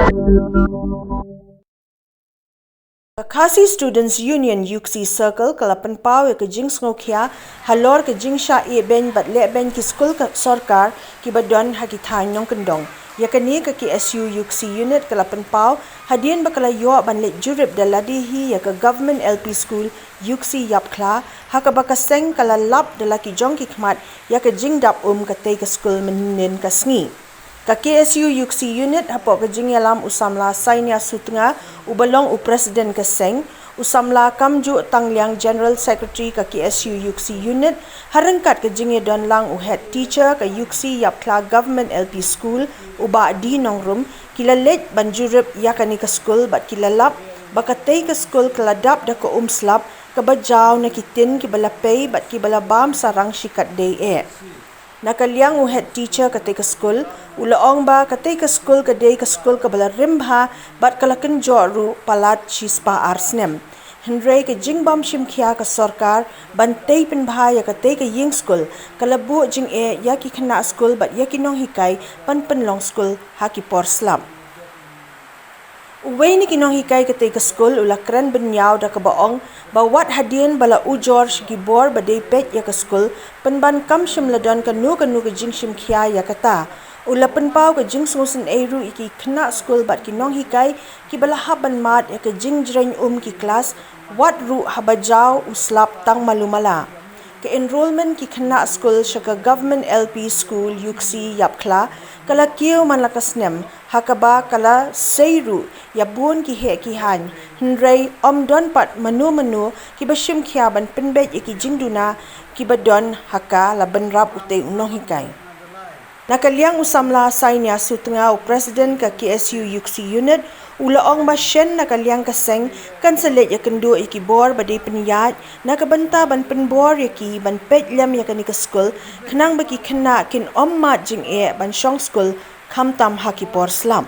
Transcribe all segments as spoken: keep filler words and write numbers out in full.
Ka Khasi Students Union Yuksi Circle ka la pynpaw ïa ka jingsngewkhia halor ka jingshah ïehbeiñ bad lehbeiñ ki skul ka sorkar kiba don ha ki thaiñ nongkyndong. Ïa kane ka K S U Yuksi Unit ka la pynpaw hadien ba ka la ïoh ban leit jurip da lade hi ïa ka Government L P School Yuksi Ïapkhla, ha kaba ka seng ka la lap da la ki jong ki khmat ïa ka jingdap um katei ka skul mynnin ka sngi. Ka K S U Yuksi Unit hapoh ka jingïalam u samla Sainia Sutnga uba long u president ka seng, u samla Kamjuh Tangliang General Secretary ka K S U Yuksi Unit, ha ryngkat ka jingïadon lang u head teacher ka Yuksi Ïapkhla Government L P School, u Bah D Nongrum, ki la leit ban jurip ïa kane ka skul bad ki la lap ba katei ka skul ka la dap da ka um slap kaba jaw na ki tin kiba la pei bad kiba la bam sarang shikatdei eh. Na ka liang u head teacher katei ka skul, u la ong ba katei ka skul ka dei ka skul kaba la rim bha bad ka la kynjoh ruh palat shispah ar snem. Hynrei ka jingbym shim khia ka sorkar ban tei pynbha ïa katei ka ïing skul ka la buh jingeh ïa ki khynnah skul bad ïa ki nonghikai ban pynlong skul ha ki por slap. Uwei na ki nonghikai katei ka skul u la kren bynñiaw da kaba ong ba wat hadien ba la ujor sha ki bor ba dei peit ïa ka skul, pynban kam shym la don kano kano ka jingshim khia ïa kata. U la pynpaw ka jingsngewsynei ruh ïa ki khynnah skul bad ki nonghikai kiba la hap ban mad ïa ka jingjreng um ki klas, wat ruh haba jaw u slap tang malu mala. Ka enrolment ki khynnah skul sha ka Government L P School Yuksi Ïapkhla ka la kiew man la ka snem, ha kaba ka la sei ruh ïa bun ki heh ki haiñ, hynrei ym don pat mano mano kiba shim khia ban pynbeit ïa ki jingduna kiba don ha ka la bynrap utei u nonghikai. Na ka liang u samla Sainia Sutnga, u president ka K S U Yuksi Unit, u la ong ba shen na ka liang ka seng kan sa leit ïakynduh ïa ki bor ba dei pynïaid na ka bynta ban pynbor ïa ki ban peit lem ïa kane ka skul, khnang ba ki khynnah kin ym mad jingeh ban shong skul khamtam ha ki por slap.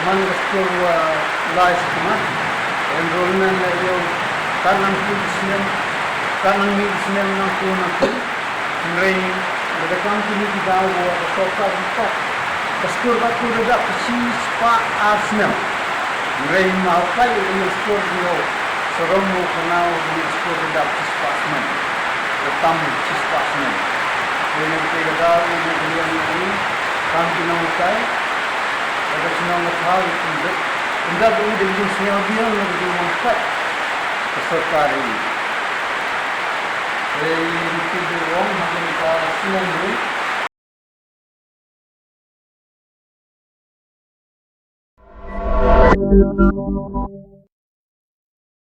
Man ka skul, ah, lai snem, enrolment la ïoh, kat nang phew snem, kat nang mih snem nang phew nang phew. Hynrei lada kam kine ki daw ba ka sorkar ruh, ka skul ka tu da dap ka shispah ar snem. Hynrei ma u kai u skul ïoh sarong mo khana u skul da dap shispah snem. Ka tam shispah snem. Ïa ne ka daw ïa ne ka liang ïa ne kam ki nonghikai. Ka da shnong ka thaw ïa ki bit. Ynda ka u dei jingsngew biang na ka jingmong kat ka sorkar ïa ne. Ïa ne ki dei wong ha ka snem ïa ne.